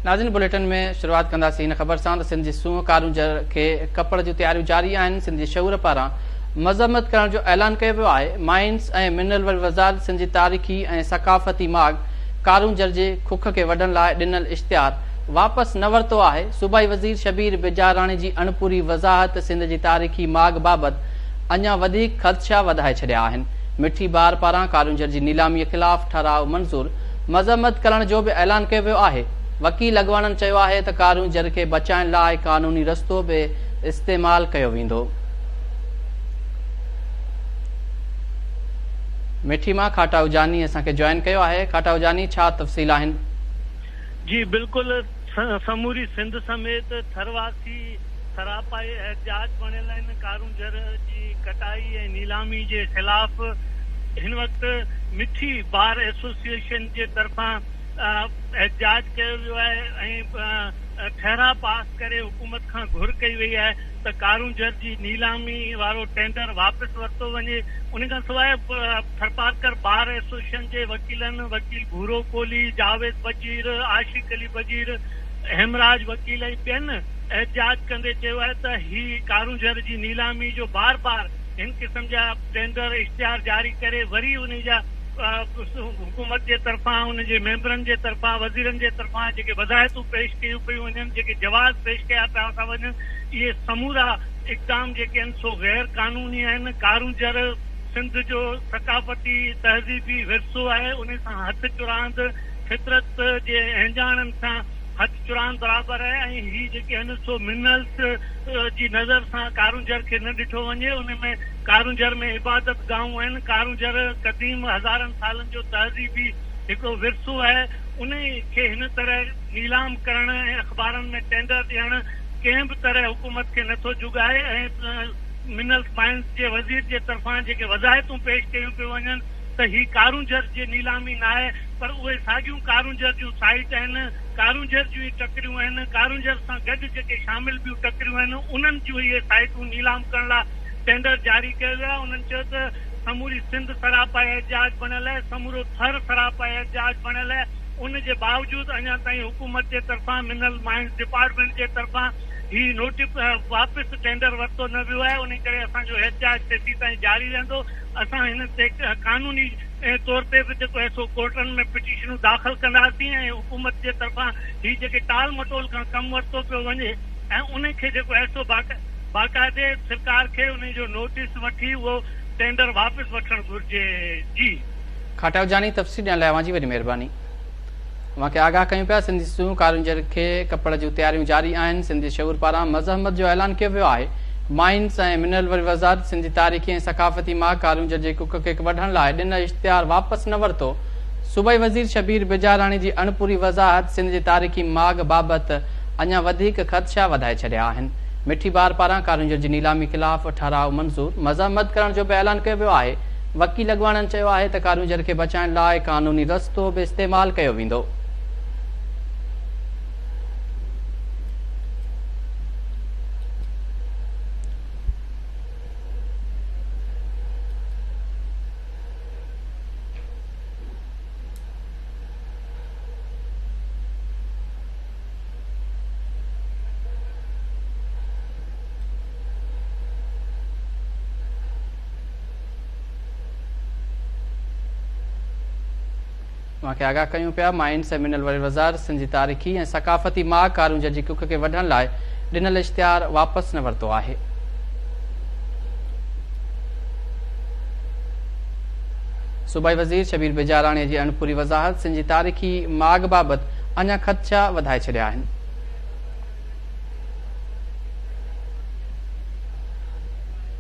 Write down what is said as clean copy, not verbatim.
ناظرين بليٽن ۾ شروعات ڪنداسين هن خبر سان ته سنڌ جي سونهن ڪارونجهر کي ڪپڻ جون تياريون جاري آهن، سنڌ جي شعور پاران مذمت ڪرڻ جو اعلان ڪيو ويو آهي، مائنز ۽ منرل واري وزارت سنڌ جي تاريخي ۽ ثقافتي ماڳ ڪارونجهر جي کک کي وڍڻ لاء ڏنل اشتهار واپس نه ورتو آهي، صوبائي وزير شبير بجاراڻي جي اڻپوري وضاحت سنڌ جي تاريخي ماڳ بابت اڃا وڌيڪ خدشا وڌائي ڇڏيا آهن، مٺي بار پاران ڪارونجهر جي نيلامي خلاف ٺهراء منظور، مذمت ڪرڻ جو به اعلان ڪيو ويو آهي. وڪيل اڳواڻن چيو آهي ته ڪارونجهر کي بچائڻ لاء قانوني رستو به استعمال ڪيو ويندو. مٺي مان کاٽائو جاني اسان کي جوائن ڪيو آهي. کاٽائو جاني ڇا تفصيل آهن؟ جي بلڪل سموري سنڌ سميت ٿر واسي سراپائي احتجاج بڻيل آهن ڪارونجهر جي ڪٽائي ۽ نيلامي جي خلاف هن وقت مٺي بار ايسوسيئيشن جي طرفان احتجاج ڪيو ويو آهي ۽ ٺهراء پاس ڪري حڪومت کان گهر ڪئي وئي آهي ته ڪارونجهر جي نيلامي وارو ٽينڊر واپس ورتو وڃي ان کان سواء ٿرپارڪر بار ايسوسيئيشن جي وڪيلن وڪيل ڀورو ڪولهي، جاويد بجير، عاشق علي بجير، هيمراج وڪيل ۽ ٻين احتجاج ڪندي چيو آهي ته هي ڪارونجهر جي نيلامي جو بار بار هن قسم جا ٽينڊر اشتهار جاري ڪري وري انهي جا حڪومت جي طرفان ان جي ميمبرن جي طرفان وزيرن جي طرفان جيڪي وضاحتون پيش ڪيون پيون وڃن جيڪي جواز پيش ڪيا پيا ٿا وڃن اهي سمورا اقدام جيڪي آهن سو غير قانوني آهن ڪارونجهر سنڌ جو ثقافتي تهذيبي ورثو آهي انهي سان هٿ چراند فطرت جي اهڃاڻن سان هٿ چراند برابر آهي ۽ هي جيڪي آهن سو منرلس جي نظر سان ڪارونجهر کي نه ڏٺو وڃي ان ۾ ڪارونجهر ۾ عبادت گاهون آهن ڪارونجهر قديم هزارن سالن جو تهذيبي هڪڙو ورثو آهي انهي کي هن طرح نيلام ڪرڻ ۽ اخبارن ۾ ٽينڊر ڏيڻ ڪنهن به طرح حڪومت کي نه ٿو جڳائي ۽ منرلس مائنز جي وزير جي طرفان جيڪي وضاحتون پيش ڪيون پيون وڃن ته هي ڪارونجهر جي نيلامي ناهي پر اهي ساڳيون ڪارونجهر جون سائيٽ آهن، ڪارونجهر جون ئي ٽڪريون آهن، ڪارونجهر سان گڏ جيڪي شامل ٻيون ٽڪريون آهن انهن جون اهي سائيٽون نيلام ڪرڻ لاء ٽينڊر جاري ڪيو ويو آهي، انهن چيو ته سموري سنڌ سراپا احتجاج بڻيل آهي، سمورو ٿر سراپا احتجاج بڻيل آهي، ان جي باوجود اڃا تائين حڪومت جي طرفان منرل مائنز ڊپارٽمينٽ جي طرفان هي نوٽيف واپس ٽينڊر ورتو نه ويو آهي، انهي ڪري اسان جو احتجاج تيسين تائين جاري رهندو، اسان هن تي قانوني طور تي به جيڪو آهي سو ڪورٽن ۾ پٽيشنون داخل ڪنداسين ۽ حڪومت جي طرفان هي جيڪي ٽال مٽول کان ڪم ورتو پيو وڃي ۽ ان کي جيڪو آهي سو باقاعدي سرڪار کي ان جو نوٽيس وٺي اهو ٽينڊر واپس وٺڻ گهرجي جي. کاٽائو جاني تفصيل ڏيڻ لاء اوهان جي وڏي مهرباني. اوهان کي آگاهه ڪيون پيا سنڌي سونهن ڪارونجهر کي ڪپڙ جون تياريون جاري آهن سنڌي شعور پاران مزاحمت جو اعلان ڪيو ويو آهي مائنز ۽ منرل واري وزارت سنڌ جي تاريخي ۽ ثقافتي ماڳ ڪارونجهر جي ڪک کي وڍڻ لاء ڏنل اشتهار واپس نه ورتو صوبائي وزير شبير بجاراڻي جي اڻپوري وضاحت سنڌ جي تاريخي ماڳ بابت اڃا وڌيڪ خدشا وڌائي ڇڏيا آهن مٺي بار پاران ڪارونجهر جي نيلامي خلاف ٺهراء منظور مزاحمت ڪرڻ جو به اعلان ڪيو ويو آهي وڪيل اڳواڻن چيو آهي ته ڪارونجهر کي بچائڻ لاء قانوني رستو به استعمال ڪيو ويندو. اوهان کي آگاهه ڪيون پيا مائنڊ سيمينل واري وزارت سنڌ جي تاريخي ۽ ثقافتي ماڳ ڪارونجهر جي ڪک کي وڍڻ لاء ڏنل اشتهار واپس نه ورتو آهي. صوبائي وزير شبير بجاراڻي جي اڻپوري وضاحت سنڌ جي تاريخي ماڳ بابت اڃا خدشا وڌائي ڇڏيا آهن.